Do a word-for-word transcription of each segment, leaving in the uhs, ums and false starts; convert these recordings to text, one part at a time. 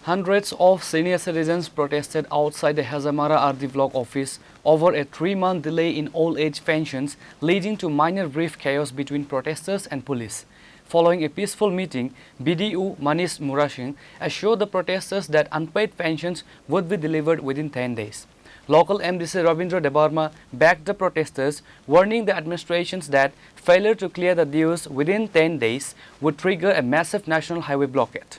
Hundreds of senior citizens protested outside the Hazamara R D block office over a three-month delay in old age pensions, leading to minor brief chaos between protesters and police. Following a peaceful meeting, B D O Manish Murasing assured the protesters that unpaid pensions would be delivered within ten days. Local M D C Ravindra Debbarma backed the protesters, warning the administrations that failure to clear the dues within ten days would trigger a massive national highway blockade.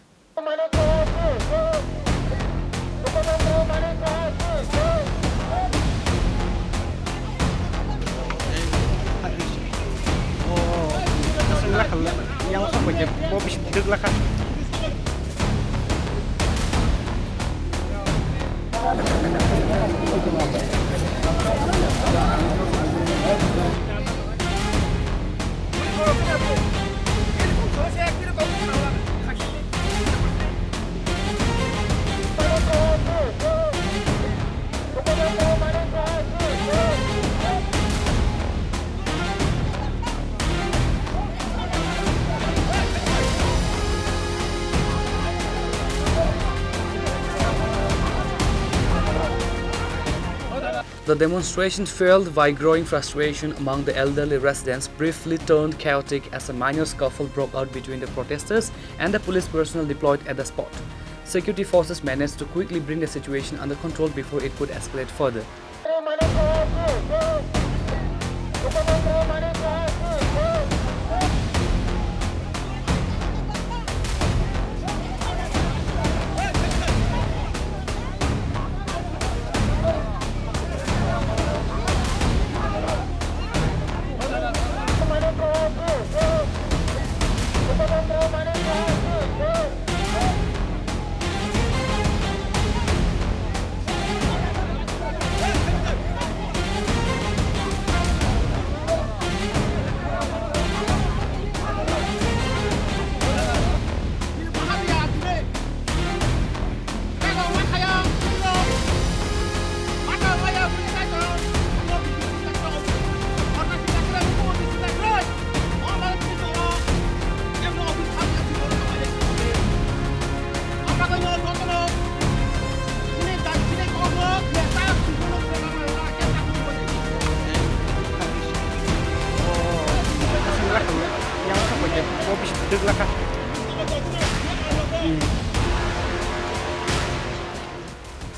The demonstration fueled by growing frustration among the elderly residents briefly turned chaotic as a minor scuffle broke out between the protesters and the police personnel deployed at the spot. Security forces managed to quickly bring the situation under control before it could escalate further.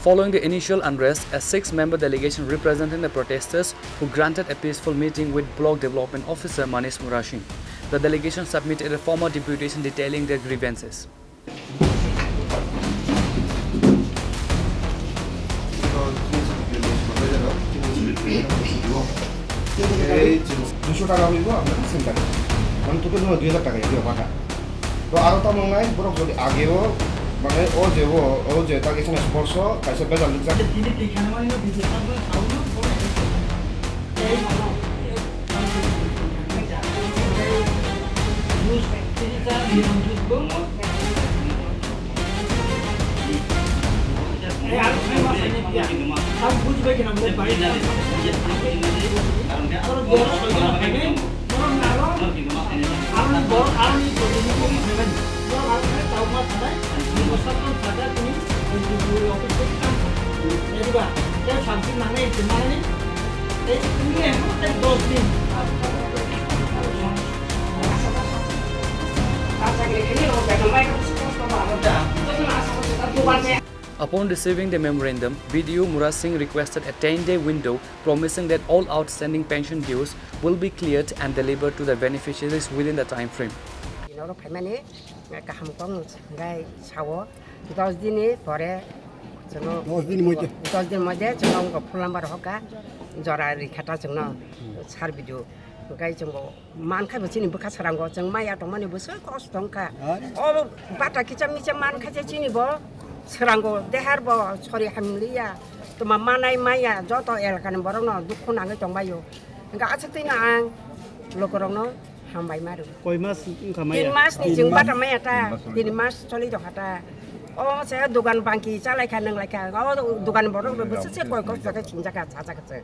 Following the initial unrest, a six-member delegation representing the protesters who granted a peaceful meeting with Block Development Officer Manish Murasing. The delegation submitted a formal deputation detailing their grievances. Duiso taka hoibo, amra same time. Mane total no dui hajar taka ya, dui hajar taka. To aro tamo wngnai, borok jodi ageo, mane o je o, o je ta kisa sports o, kaisa bejal rijak. Upon receiving the memorandum, B D O Murasing requested a ten-day window, promising that all outstanding pension dues will be cleared and delivered to the beneficiaries within the time frame. Ino oro phaimani, kaham kok hwnkhe sao, dos din ni pore chwng dos din ni moddhe. Dos din moddhe chwng phone number hoka, jora rikha ta chwngno, sir B D O. Hwnkhe chwngbo mankha bo chini bwkha srango, chwng maya tongmani bwswk kosto wngkha. Hai. O bata kicha micha mankha je chini bo srango, dehar bo sori hamliya, tuma manai maya joto elakani borokno dukhu nangwi tongbaio. Hwnkhe aswk twino ang lukurokno hambai ma rw. Koi mas wngkha maya? Tin mas ni chwng bata maya ta, tin mas choli tongkha ta. O se dugan bangki chalaikha, nwnglaikha, o dugan borok bo bwswk se koi kosto khe singjak kha, sajak kha se.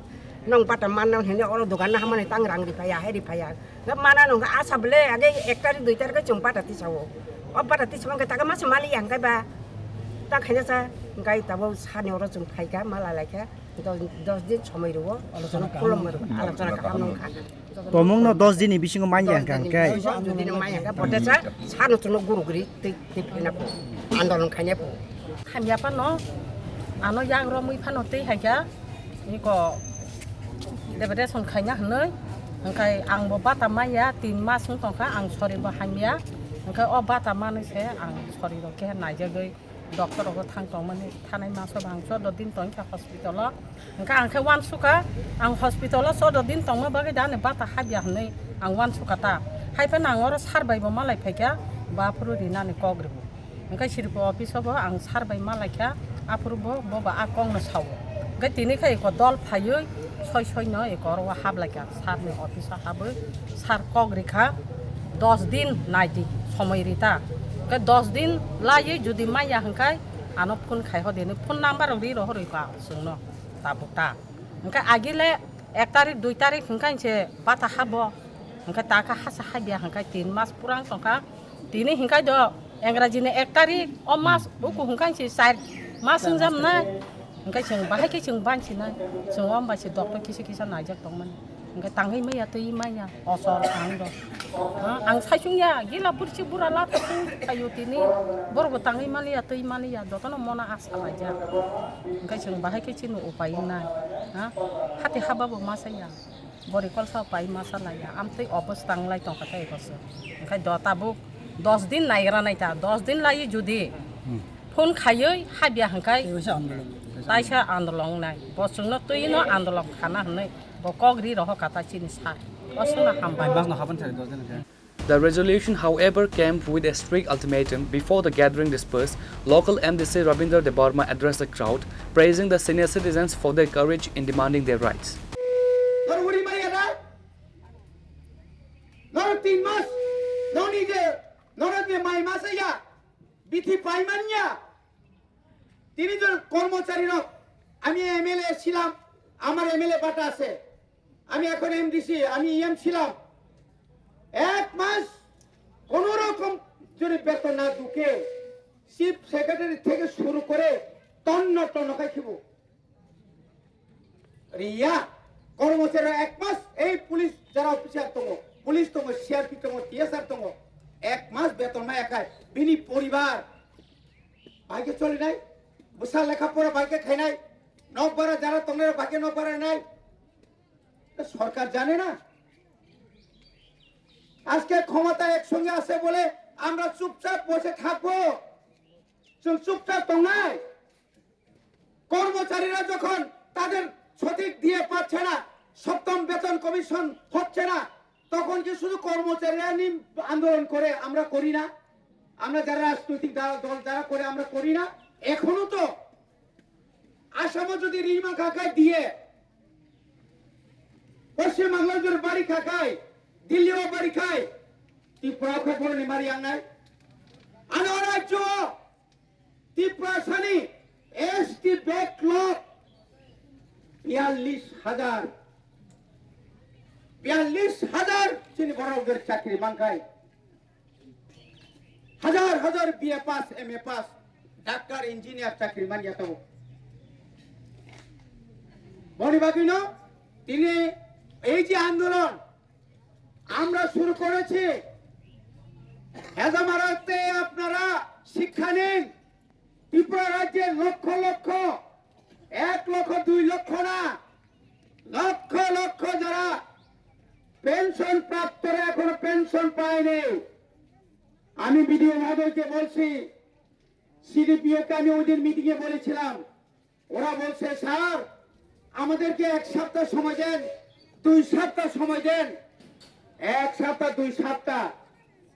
Nwng bata manna hwnwi oro dugan no hamani tang rang riphaiya, hai riphaiya. Nwng mana nwng asa bwle age ek tarik dui tarik o chwng bata tisao. O bata tisao hwnkhe taka masa maliya hwnkhe ba. Ta khaina cha, hingkai tabuk sani oro chwng phaikha, ma lalaikha, dos, dos din somoi rwo, alochona khulumma rwo, alochona kaham nung kha. Tomungno dos din ni bisingo manya hingka hingkai. Dos din ni manya hingka, bote cha, sano chwngno guru guri tei, tei phina po, andolon khaina po. Hamya phano, ano yak romwi phano tei haikha, iko deputation khaina hwnwi, hingkai ang bo bata maya, tin mas wng tongkha, ang sori bo hamya, hingkai o bata manwi se ang sori rok khe naijagwi. Doctor rogo thang tongmani thanai masa bang chordo din tongkha hospital o. Hingkha ang khe uansukha, ang hospital o chordo din tongma bagwi da ani bata habya hwnwi ang uansukha ta. Haiphano ang oro sir bai bo malai phaikha, bo aphuru rinani kok rwo. Hingkha siripo office o bo ang sir bai malaikha, aphuru bo, bo ba a kokno sao. Hingkha tini khe eko dol phaiwi soi soi no eko oro o hablai kha, sir ni office o habwi sir kok rikha, dos din nai di somoi rita. Hingkhe dos din laiwi jodi manya hingkhe ano phone khai ho dini, phone number rok ri rohorwi kha chwngno tabuk ta. Hingkhe agile ek tarik, dui tarik hingkhe se bata habo, hingkhe ta khe hasa habya hingkhe tin mas purang tongkha. Tini hingkhe do Engraji ni ek tarik, o mas uku hingkhe se char mas wngjamnai. Hingkhe chwng bahai khe chwng bansinai. Chwng o bai se doctor kisa kisa naijak tongmani. Hingkhe tangwi maya twi maya osor ang do. Ha, ang saichung ya, gila bursi bura la thasung kayo tini. Borok bo tangwi maliya twi maliya, jotono mona asa laijak. Hingkhe chwng bahai khe chini upai wngnai. Ha, hati haba bo masa ya. Bori kolsa pai masa laiya, amtwi obos tanglai tongkha tei boso. Hingkhe do tabuk dos din naigra nai ta, dos din lai judi phone khaiwi habya hingkhe taisa andolong nai. Bo chwngno twi no andolong khana hwnwi bo kok ri rohor kha ta chini sir. Osuna hambai. Bas no haban thari dos din khe. The resolution, however, came with a strict ultimatum. Before the gathering dispersed, local M D C Rabindra Debbarma addressed the crowd, praising the senior citizens for their courage in demanding their rights. Norok uri maya na? Norok tin mas, noni je, norok je mai masa ya, bithi pai manya. Tini jon kormochari rok, ami M L A silam, amar M L A bata ase. আমি এখন এমডিসি, আমি ইএম ছিলাম। এক মাস কোনো রকম যদি বেতন না ঢুকে, চিফ সেক্রেটারি থেকে শুরু করে তন্ন তন্ন খাই খাইব। রিয়া, কর্মচারীরা এক মাস এই পুলিশ যারা অফিসার তম, পুলিশ তম, সিআরপি তম, টিএসআর তম, এক মাস বেতন না একায়, বিনি পরিবার ভাইকে চলে নাই, বসা লেখাপড়া ভাইকে খাই নাই, নকবারা যারা তমরা ভাইকে নকবারা নাই, সরকার জানে না? আজকে ক্ষমতা একসঙ্গে আছে বলে আমরা চুপচাপ বসে থাকবো? চুপ-, চুপচাপ তো নাই। কর্মচারীরা যখন তাদের সঠিক দিয়ে পাচ্ছে না, সপ্তম বেতন কমিশন হচ্ছে না, তখন কি শুধু কর্মচারীরা নি-, আন্দোলন করে, আমরা করি না? আমরা যারা রাজনৈতিক দল, দল যারা করে, আমরা করি না? এখনো তো আসামও যদি রিমা কাকায় দিয়ে, পশ্চিমবাংলার যদি বাড়ি কাকায়, দিল্লিও বাড়ি খায়, ত্রিপুরাও খায়, বড় নিমারি আঙ্গায়। আনো রাজ্য, ত্রিপুরা সানি, এসটি ব্যাকলগ, বিয়াল্লিশ হাজার, বিয়াল্লিশ হাজার চিনি বড় চাকরি মানখায়। হাজার হাজার বিএ পাস, এমএ পাস, ডাক্তার, ইঞ্জিনিয়ার চাকরি মানিয়া তো। বনি বাকি না, তিনি এই যে আন্দোলন আমরা শুরু করেছি, হেজামারাতে আপনারা শিক্ষা নিন। ত্রিপুরা রাজ্যে লক্ষ লক্ষ, এক লক্ষ, দুই লক্ষ না, লক্ষ লক্ষ যারা পেনশন প্রাপ্তরা এখনো পেনশন পায়নি। আমি বিডিও মহোদয়কে বলছি, সিডিপিওকে আমি ওই দিন মিটিংয়ে বলেছিলাম, ওরা বলছে, "স্যার, আমাদেরকে এক সপ্তাহ সময় দেন, দুই সপ্তাহ সময় দেন।" এক সপ্তাহ, দুই সপ্তাহ,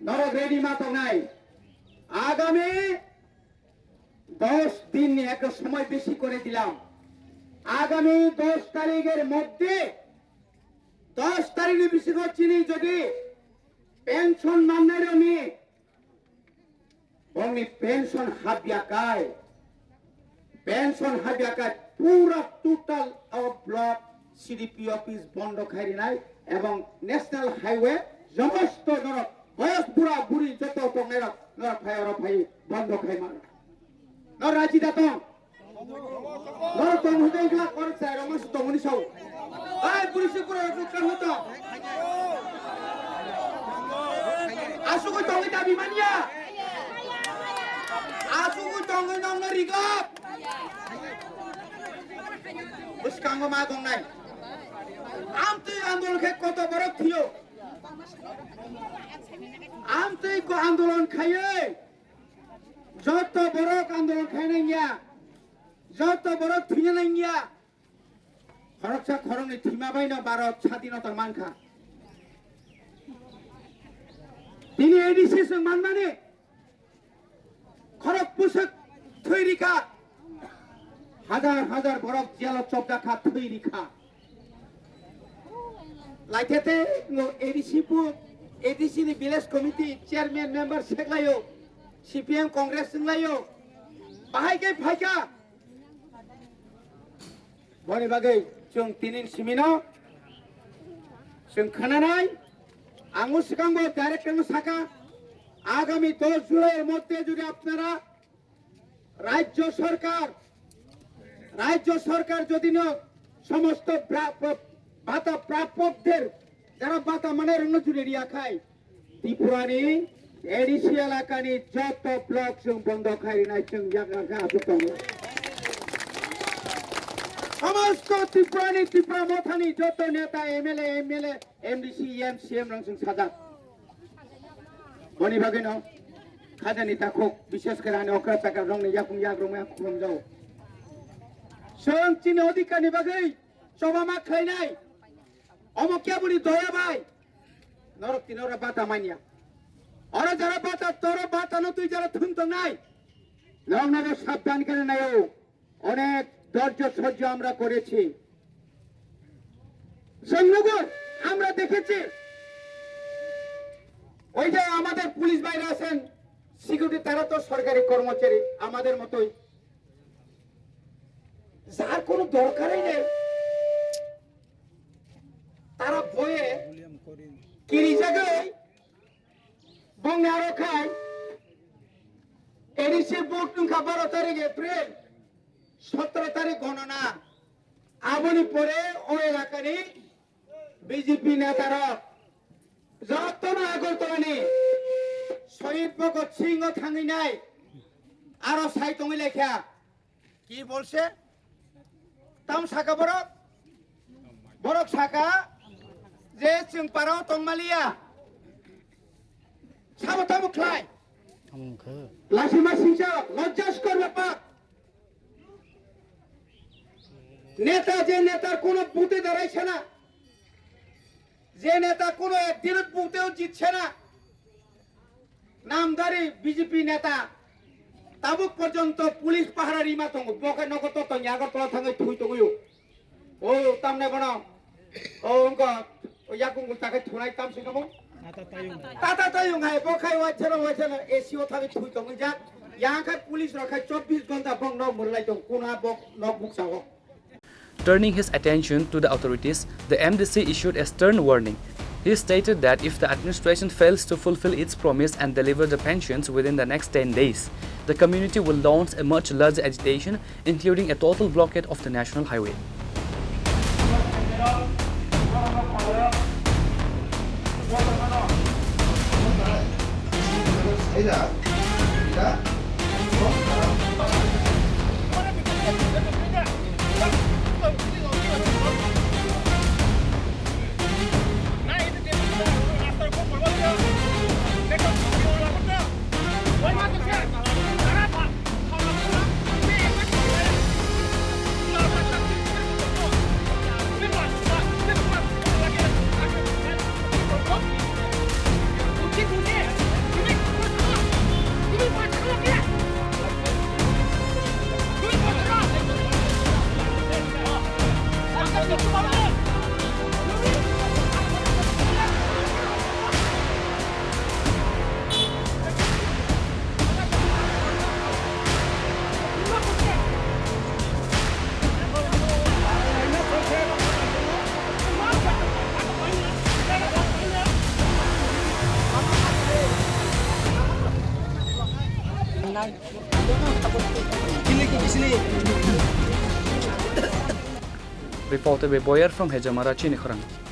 নরক রেডি মাথা নাই। আগামী দশ দিন একটা সময় বেশি করে দিলাম। আগামী দশ তারিখের মধ্যে, দশ তারিখের বেশি করছি যদি পেনশন মান্নারে আমি বংনি পেনশন হাবিয়াকায়, পেনশন হাবিয়াকায় পুরা total our block CDP office বন্ধ খাইরিনাই এবং ন্যাশনাল হাইওয়ে সমস্ত নরক বয়স বুড়া বুড়ি যত টংনেরক নরক ফায়ার ফাই বন্ধ খাইমার। Raji da tong. Norok tong hwnkhe wngkha, korok chwrairok masa tongmani sao. Ai, bwrwi se bwrwi rok kha hoto. Asugwi tongwi dabi manya. Asugwi tongwi nokno rigop. Bwskango ma tongnai. Amtwi andolon khe koto borok thwiyo. Amtwi ko andolon khaiwi. Joto borok andolon khaina wngya, joto borok thwina nangya. Khoroksa khoroknwi thwima baino Bharat sadinota mankha. Tini A D C chwng manmani khorok bwswk thwi rikha, hajar hajar borok jelo chopjakha, thwi rikha. Laithete ngo A D C bo, A D C ni village committee chairman member seklaio, C P M Congress wnglaio, bahai khe phaikha. Boni bagwi chwng tinin simino chwng khananai, ang o swkang bo direct no saka, agami dos July er moddhe jodi apnara রাজ্য সরকার, রাজ্য সরকার যদি ন সমস্ত প্রা-, প্র-, ভাতা প্রাপকদের যারা ভাতা মানে রঙ জুড়ে রিয়া খায়, ত্রিপুরানি এডিসি এলাকানি যত ব্লক চং বন্ধ খাই নাই চং জায়গা খা আপনি সমস্ত ত্রিপুরানি ত্রিপুরা মথানি যত নেতা এমএলএ এমএলএ এমডিসি এমসিএম রং চং সাজা Boni bagwi no khajani takhuk, bishes khe ani okra chakra rokni yakung yak rwngmaya khulumjao. Chwng chini odhikar ni bagwi choba ma khlainai. Omo keboni doya bai. Norok tini oro bata manya. Oro jara bata, toro bata no twi jara thum tongnai. Nokno bo sabdan khe naio. অনেক ধৈর্য সহ্য আমরা করেছি। সঙ্গগণ, আমরা দেখেছি, ওই যে আমাদের পুলিশ ভাইরা আছেন, সিকিউরিটি, তারা তো সরকারি কর্মচারী, আমাদের মতোই। যার কোনো দরকারই নেই, তারা ভয়ে কিরি জায়গায় বং আরো খায়। এডিসি ভোট নুংখা বারো তারিখ এপ্রিল, সতেরো তারিখ গণনা। Aboni pore o elakani B J P netarok jotono Agartala ni Shahid Bhagat Singh o thangwi nai aro sai tongwi laikha. Ki bolse? Tam saka borok? Borok saka je chwng parao tongmaliya. Sabo tamo khlai? Tamo wngkha. Lasima singsa, lojjaskor bepar. Neta je netar kono bute darai sana, je neta kono ekdino buteo jitse na, namdari B J P neta tabuk porjonto police pahara rima tongo, boke nogo to tongo, Agartala thangwi thui tongwi o. O tamne bono, o wngkha, o yakung gul takai thunai tam singamo. Tata tayung hai, bo khai waithano, waithano, A C o thangwi thui tongwi jak. Yang khai police rok khai chobbish ghonta bong nok murlai tong, kuna bok nok buksa o. Turning his attention to the authorities, the M D C issued a stern warning. He stated that if the administration fails to fulfill its promise and deliver the pensions within the next ten days, the community will launch a much larger agitation, including a total blockade of the national highway. Reporter by Boyer from Hejamara, Chini Khorang.